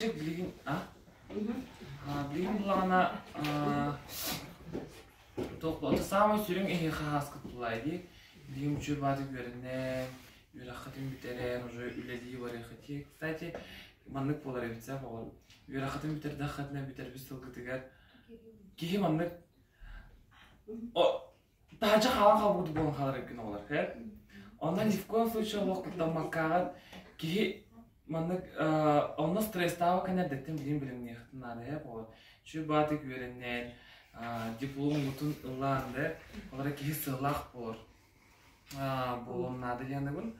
Билигин билигин буллаҕына туох это саамай сүрүн эһиэхэ ааскыт буллаа дии. Билигин үчүгэй баатык үөрэнэн, үөрэххитин бүтэрэн уже үлэлии барыаххыт. Кстати, маннык буолар эбит сэ оҕолор. Үөрэххитин бүтэрдэххитинэ бүтэрбит сылгытыгар киһи маннык таһырдьа хаалан хаалбыт буолан хаалар эбиккин оҕолор һэ. Онно ни в коем случае олох куттаммаккаҕын киһи маннык онно стресстаабакка эрдэттэн билин билимниэхтин наада һэ оҕолор. Чү баатык үөрэннээн дипломмутун ылаан да олора киһи сыаллаах буолар буолуон наада диэнэбин.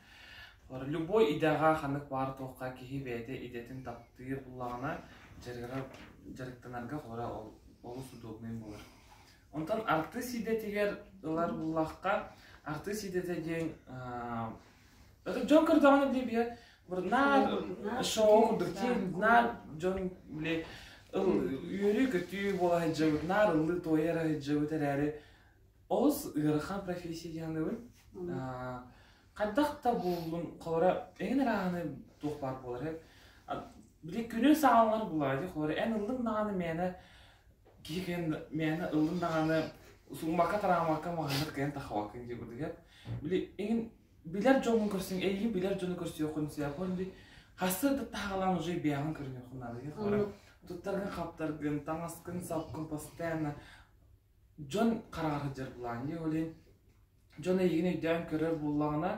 Любой идэҕэ ханнык баар туохха киһи бэйэтэ идэтин таптыыр буллаҕына дьарыгар дьарыктанарга холоро олус удобный буолар. Онтон артыыс идэтигэр ылар буллахха, артыыс идэтэ диэн дьон көрдөҕүнэ били биэ наар шоу курдук наар дьон били үөрүү-көтүү буола сылдьабыт, наар ыллыы туойа эрэ сылдьабыт эрээри олус ыарахан профессия диэн хайдах да буоллун холоро эҥин арааһыны туох баар буолар били күнү саҕаланар булаа дии холоро эн ыллыҥ даҕаны мээнэ киһи кэлэн мээнэ ыллын даҕаны сууммакка-тарааммакка маҕаһыыҥҥа кэлэн таххабаккын дии курдук били эҥин билэр дьоҥҥун көрсүҥ эйигин билэр дьону көрсүөххүн сөп били хассыа да таһаҕалаан уже бэйэҕин көрүнүөххүн наада туттаргын-хаптаргын таҥаскын-сапкын постоянно дьон хараҕар сылдьар былаан дии ол иһин дьон эйигин өйдөөн көрөр буоллаҕына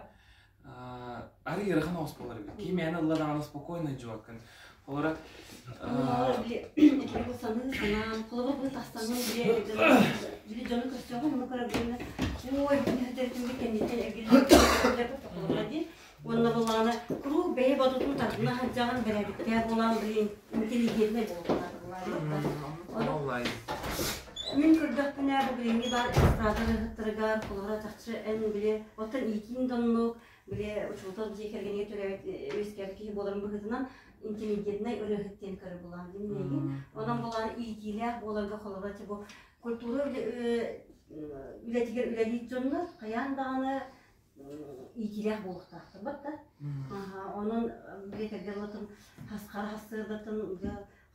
арый ыарахан оҕус буолар эбит киһи мээнэ ылла даҕаны спокойно дьуаккын холоро Бу саныы санаан, холобур бу тахсаҥҥын били дьону көрсөҕүн, ону көрөргүнэ ой бүтэртин би кэнниттэн эргиллэн дии. Уонна буллаҕына куруук бэйэ бодотун тардына сылдьаҕын бэрээдэктээх буолан билин интеллигентнэй буолуохтаах Мин көрдөхпүнэ бу билиҥҥи баар эстрада ырыаһыттарыгар холобура чахчы эн били оттон иитиин да оннук били учуутал дьиэ кэргэнигэ төрөөбүт үөскээбит киһи буоларын быһыытынан интеллигентнэй ырыаһыт диэн көрөр булаан дим Онон булаан иитиилээх буоларга холобура бу культура үлэтигэр үлэлиир дьоннор хайаан даҕаны иитиилээх буолуохтаахтар да. Онон били кэргэн хара хассыардатын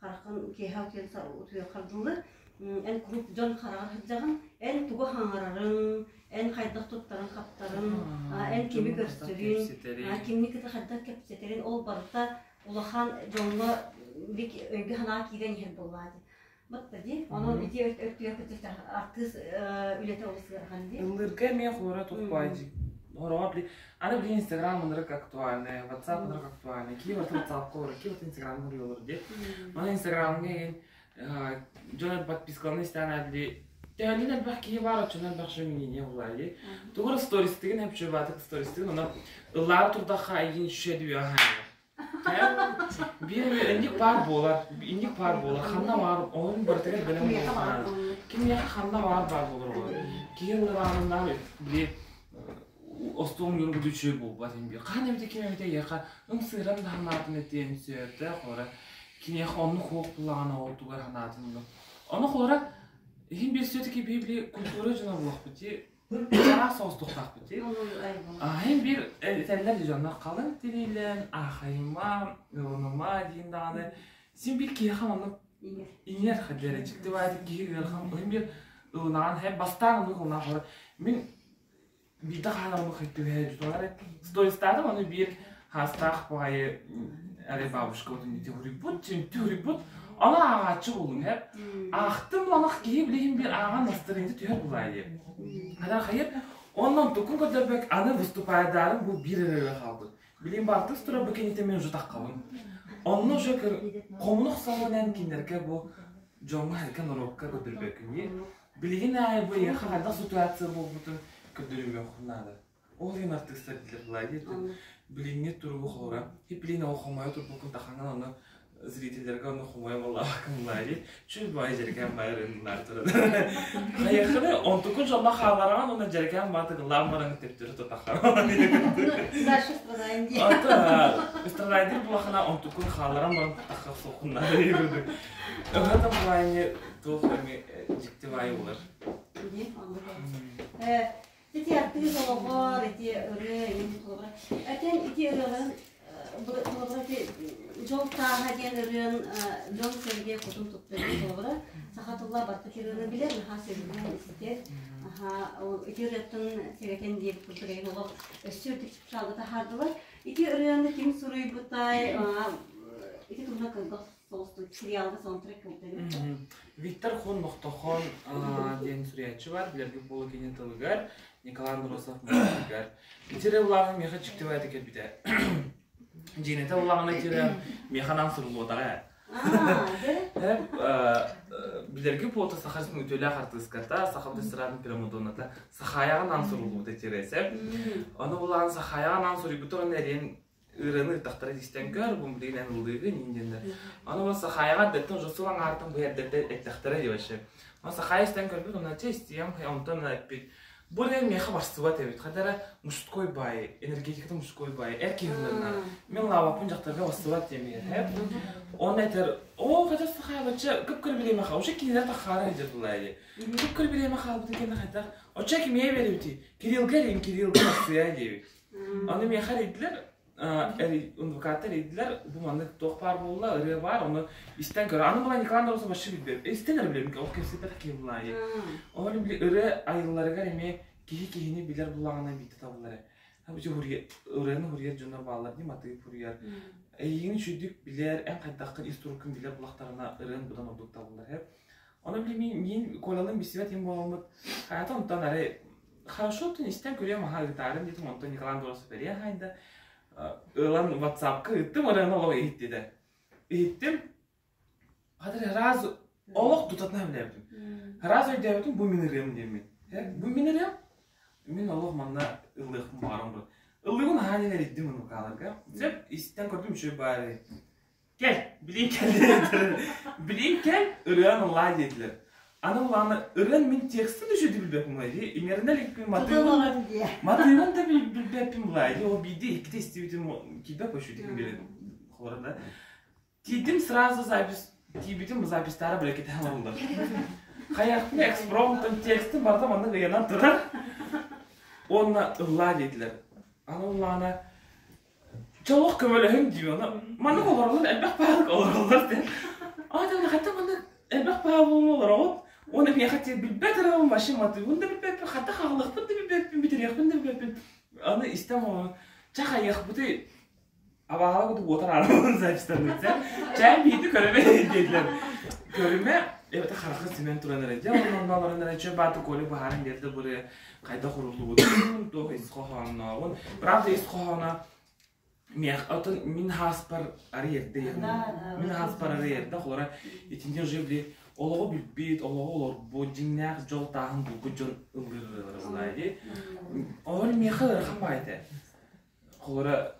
хараххын киэһэ утуйан утуйаххар дылы эн куруук дьон хараҕар сылдьаҕын, эн тугу хаҥарарын, эн хайдах туттарын-хаптарын, эн кими көрсөрүн, кимни кытта хайдах кэпсэтэрин ол барыта улахан дьоҥҥо өйгө-санаа киирэн иһэр буоллаа дии. Батта дии. Онон ити өттүгэр кытта артыыс үлэтэ олус ыарахан дии. Ыллыырга эмиэ хуора тухпай дии. Хороҕор били аны били Инстаграм ынырык актуальный, WhatsApp ынырык актуальный. Кии барыта WhatsAppка олорор, кии барыта Инстаграмҥа уруйалар дии. Маны Инстаграмҥа иһин дьон подпискаларын истээн били төһөннөн элбэх киһи баар, оччонон элбэх дьон мнение булаа дии. Тугу эрэ стористыгын хепчүбаатык стористыгын, онон ыллаары турдахха айгин шүөдү аһаайа. Биир эмэ инник баар буолар, инник баар буолар, ханна баар, оҕом барытыгар бэлэм буолуохтаах. Кимиэхэ ханна баар баар буолар оҕо. Киһи ылларааныннаах били остуол ньургу үчүгэй буолбат ин биир. Хаһан эбитэ ким эбитэ эйиэхэ ымсыыран да санаатын этиэн сөп холора киниэхэ оннук хуох буллаҕына ол тугар санаатын оннук. Ону холора иһин биир все-таки били культура дьоно буолуохпут дии Араас соҕустуохтаахпыт дии. Аһын биир этэллэр дьоннор халыҥ тириилээн, аахайыма, ылыныма диин даҕаны син биир киһиэхэ оннук иҥэр хаддара дьикти баайдык киһи ыарахан иһин биир ылынаҕын һэ бастаан оннук ылынаҕын мин биирдэ хаһан оннук түһэ дьуталар стористаатым ону биир хаастаах баҕайы арай бабушка түһүрүйбут түһүрүйбут ону ааҕааччы буолуҥ һэ аахтым ланах киһи билиһин биир ааҕан настарыйда түһэр булаайы ханан хайыр оннон тукун көрдөрбөк аны выступайдаарым бу биир эрэ хаалбыт билин бартыс тура бу кэннитэ мен уже таххабын онно уже хомунух салонэн кинилэргэ бу дьоҥҥо хэргэ норуокка көрдөрбөккүн дии билигин аайы бу эйиэхэ хайдах ситуация буолбутун көрдөрүмүөххүн наада Ол иһин артыыстар дииллэр былаайдыы билиҥҥи туругу холура хиплин ол хомойо турбуккун тахаҥҥын ону зрителлэргэ ону хомойо буоллаҕа былаайдыы чүл баай дьэрикээн баай ырыыннар турар хайахыны онтукун дьонно хаалараҕын уонна дьэрикээн баай тыгыллаан баран төптөрү тутаххар Дальше страдаем дии. Страдаем булахына онтукун хааларан баран тутахха сохуннар Өһөтө былаайны туох эми дьикти баай булар. Ити артыыс олоҕор, ити ырыа, эҥин холобура. Этэн ити ырыаларын Холобура, дьол тааһа диэн ырыан дьон-сэргэ кутун туттар холобура саха тылла барыта ырыаны билэр, наһаа сөбүлээн истэр. Ити ырыаттан сэгэтэн диэбит курдук эйин олох өссө үрдүк чыпчаалга таһаардылар. Ити ырыаны ким суруйбутай, ити туһунан кылгас соҕустук сериалга саундтрек кылтабыт. Виктор Хон Мохтохон диэн суруйааччы бар, билэргэ буола кини тылыгар, Николай Андросов музыкатыгар. Итирэ улаҕын миэхэ дьиктибээтэ кэлбитэ. Дьиэнэтэ улаҕына итирэ миэхэ анаан суруллуотаҕа. Билэргэ буолта саха үтүөлээх артыыската, саха эстрадын пирамидоната Сахаяҕа анаан суруллубута итирэсэ. Ону улахан Сахаяҕа анаан суруйбута уонна эриэн ырыаны ыттахтара истэн көр, бу билигин эн ыллыыгын иин диэннэр. Аны ол Сахаяҕа эрдэттэн уже сыл аҥаартан бу эрдэттэн эттэхтэрэ дии вообще. Оны Сахая истэн көрбүт, онно чэ истиэм, онтон эппит. Бу ырыа миэхэ барсыбат эбит. Хадара мужской баай, энергетиката мужской баай, эр киһилэринэ. Мен лаабаппын дьахтарга барсыбат диэн эп. Он этэр, о, хотя Сахая вообще кып-кыр бириэмэ уже кинилэр тахаара сылдьар булаайы. Кып-кыр бириэмэ хаалбыта кэннэ хайдах, оччо кимиэ беребити, Кириллга эрин, Кириллга барсыа диэбит. Аны миэхэ эрийдилэр, адвокаттар эрийдилэр, бу маннык туох баар буолла, ырыа баар, ону истэн көр. Аны була Николай Андросов вообще билбэт. Истэн эрэ билэбин, ол кэпсэппэтэх киһи булаайы. Ол били ырыа айылларыгар эмиэ киһи киһини билэр буллаҕына биирдэ табыллар. Ырыаны хуруйар дьоннор бааллар дии, матыып хуруйар. Эйигин үчүгдүк билэр, эн хайдаххын ис туруккун билэр буллахтарына ырыан будан ордук табыллар. Ону били мин Колялыын билсибэт им буоламмыт, хайата онтон арай Хорошо, тун истэн көрүөм аха ыытаарым диэтим, онтон Николай Андросов эрийэ хаайда. Ылан ватсапка ыыттым, ырыаны олох иһиттидэ. Иһиттим. Хатыр сразу олох тутатына билээбитим. Сразу өйдөөбүтүм, бу мин ырыам диэммин. Бу мин ырыам. Мин олох манна ыллыахпын баҕарам бу. Ыллыгын аһаан эрийдим ынукааларга. Сөп, истэн көрдүм үчүгэй баары. Кэл, билин кэл диэтилэр. Билин кэл, ырыан ыллаа диэтилэр. Аны улаана ырыан мин текстин үчүгэй билбэппин булай дии. Иҥэринэ иликпин матыыбын матыыбын да билбэппин булай дии. Ол биирдэ иккитэ истибитим килбэп өшүтүкүн билин холора да. Тиийдим сразу запись тиийбитим записьтара бэрэкэтээн олордулар. Хайахпын экспромтом текстин барыта маннык ыйанан турар. Уонна ыллаа диэтилэр. Аны улаана Чолох көмөлөһүҥ диибин ону маннык олороллор элбэх баһылык олороллор диэн. Аа дьэ хата маннык элбэх баһылык олороҕут уонна миэхэ тиийэн билбэт эрэ вообще матыыбын да билбэппин хата хаалыахпын да билбэппин бүтүрүөхпүн да билбэппин аны истэн олорон чэ хайыахпытый абаҕала курдук уотар аарабын записьтанныца чээн биирдэ көрөбө диэтилэр көрүмэ эбэтэ харахха симэн туран эрэ дьэ онно олорон эрэ чө бааты Коля быһааран биэрдэ быры хайдах уруллубутун, туох ис хоһооннооҕун. Правда, ис хоһооно миэх отон мин хааспар арыйарда мин хааспар арыйарда холора итинтэн уже били олоҕу билбит, олоҕу олорбут, дьиҥнээх дьол тааһын булбут дьон ыллыыр ырыалара дии. Ол миэхэ ыарахан баай этэ. Холора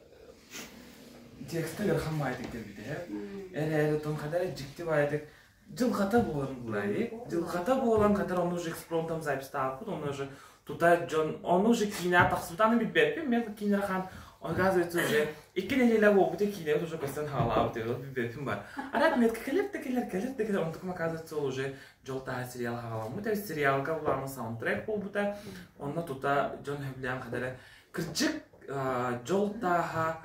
текстэ ыарахан баайтык кэлбитэ. Эрээри тон хадара дьикти баайтык дьылҕата буолан булай. Дьылҕата буолан хатар ону уже экспромтом записьтаабыт, ону уже тута дьон, ону уже киинэ тахсыбыт, аны билбэппин, мен киинэ хаан оказывается уже икки нэдиэлэ буолбута киинэбит уже көстөн хаалаабыт эбит, билбэппин бар. Арат метка кэлэр да кэлэр, кэлэр да кэлэр, онтукум оказывается ол уже дьол тааһа сериал хаҕаламмыт, сериалга улаана саундтрек буолбута, онно тута дьон сөбүлээн хатара Кырдьык, дьол тааһа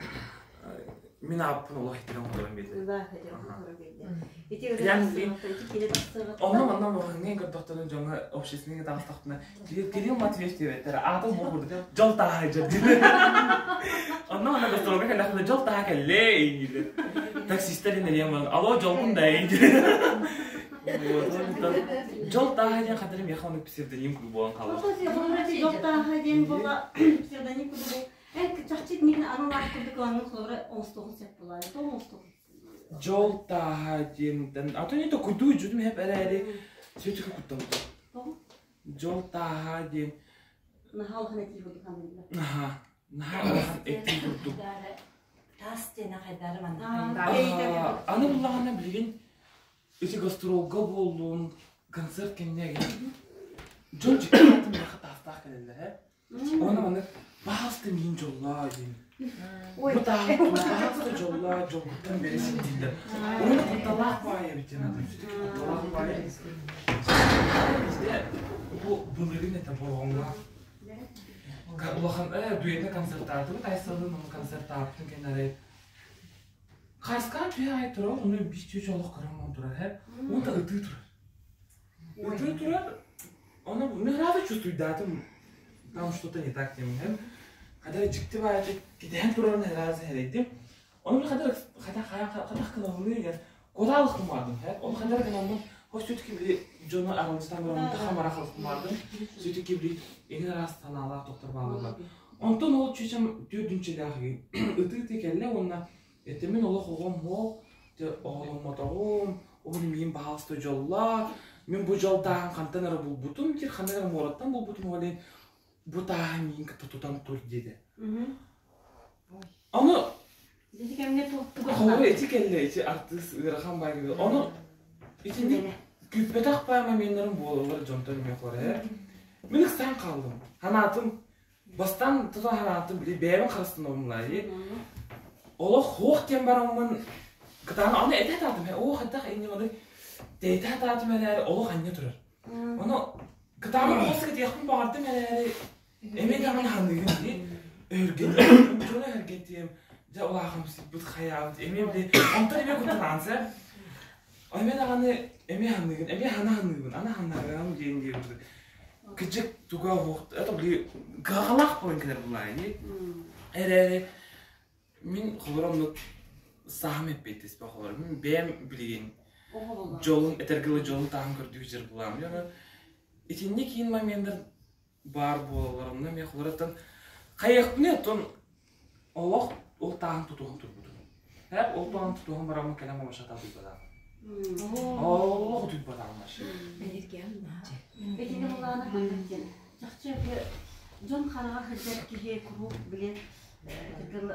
мин ааппын олох иттэрэн олорон биэрдэ. Да, олорон биэрдэ. Ити ити киинэ тахсыаҕыттан Онно манна маҕаһыыҥҥа көрдөхтөрүнэ дьоҥҥо общественныйга таҕыстахпына Кирилл Матвеевич диэбэттэр, аатын суох курдук дьол тааһа дьэ диир. Онно манна гастролга кэллэхпинэ дьол тааһа кэллэ дииллэр. Таксистар диэн баран алло дьолгун да диир. Дьол тааһа диэн хатырым миэхэ оннук псевдоним курдук буолан хаалар. Дьол тааһа диэн буолла псевдоним курдук эн чахчы мин анал аат курдук ылаҥҥын холобура оҥостуоҕун сөп буолаа тоҕо оҥостуоҕун Дьол тааһа диэнтэн а то не то куйдуу дьүтүм хэп эрээри сөтүкү куттаммытым. Тоҕо? Дьол тааһа диэн Наһаа улахан этии курдук саныыллар. наһаа наһаа улахан этии курдук. Таас диэн хайдары манна Аны буллаҕына билигин Ити гастролга буоллун, концерт кэннэ дьон дьикти миэхэ таастаах кэлэллэр ээ. Уонна маннык баһаалыста миин дьоллоо диэн. Ой. Бу таһаалыста дьоллоо, дьолгуттан бэрисин дииллэр. Уонна кутталаах баай эбит диэн атын сүтүк кутталаах баай. Бизде бу былырыын этэ Бороҕоҥҥо улахан дуэтна концертаатыбыт, Айсалын ону концертаабытын кэннэ арай. Хайскаан түһэ аайы турар, ону биир чүөчэ олох көрөн турар, һэ. Уонна ытыы турар. Ытыы турар, ону мен сразу чувствуйдаатым, там что-то не так диэн һэ. Хата дьикти баайы китэһэн турарын сразу сэрэйдим. Ону хата хата хатах гынаммын диэн куотаалых бардым һэ. Ону хата гынаммын все-таки били дьону аралдьытан баран хамара халык бардым. Все-таки били эҥин араас санаалаах доктор бааллар. Онтон ол чүчэм төрдүнчэлээх ытыы кэллэ уонна это мин олох оҕом уол, оҕоломмотоҕум, ол миин баһаалыста дьоллоо, мин бу дьол тааһын хантан эрэ булбутум, диир ханна эрэ муораттан булбутум ол иһин бу тааһы миин кытта тутан тур диэтэ. Ону Ити кэмҥэ тугу Холобур ити кэллэ ити артыыс ыарахан баайга. Ону итинник күүппэтэх баай моменнарым буолаллар дьонтон эмиэ хоро. Мин ыксаан хааллым. Ханаатым бастаан тута ханаатым били бэйэбин харыстынабын лаайы. Олох хуох диэн бараммын кытаана аны этэ атаатым оо хайдах инньэ маны тэйитэ атаатым эрээри олох анньа турар. Ону кытаана оҕус кэтиэхпин баҕардым эрээри эмиэ даҕаны ханыыгын дии өһүргэтиэм дьону өһүргэтиэм дьэ улаахамсыйбыт хайаабыт эмиэ били онтон эмиэ куттанаан сэ эмиэ даҕаны эмиэ ханыыгын эмиэ хана ханыыбын ана ханыыгын диэн диэбит кыдьык туга это били кыһалҕалаах буолан кэлэр булаа дии эрээри мин холоро оннук саам эппиэттиспэ холоро мин бэйэм билигин дьолун этэргэ дылы дьолун тааһын көрдүү сылдьар булаам итинник киин моменнар баар буолаллар онно эмиэ холороттон хайыахпыный оттон олох ол тааһын тутуһан турбутум һээп ол тааһын тутуһан бараммын кэлэн мамашата утуйбатаҕым олох утуйбатаҕым вообще Итини булаана маннык диэн чахчы дьон хараҕа сылдьар киһи куруук били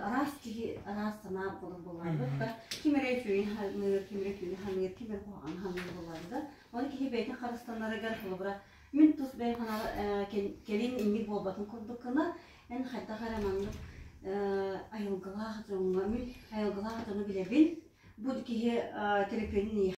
араас киһи араас санаа буолар буолаабыт да ким эрэ үчүгэйин ханыыр, ким эрэ түүнү ханыыр, ким эрэ куһаҕаны ханыыр буолаабыт да оны киһи бэйэтин харыстанарыгар холобура мин тус бэйэм санаабар кэлин инник буолбатын курдук гына эн хайдах эрэ маннык айылгылаах дьоҥҥо мин айылгылаах дьону билэбин бу киһи төлөпүөнүн.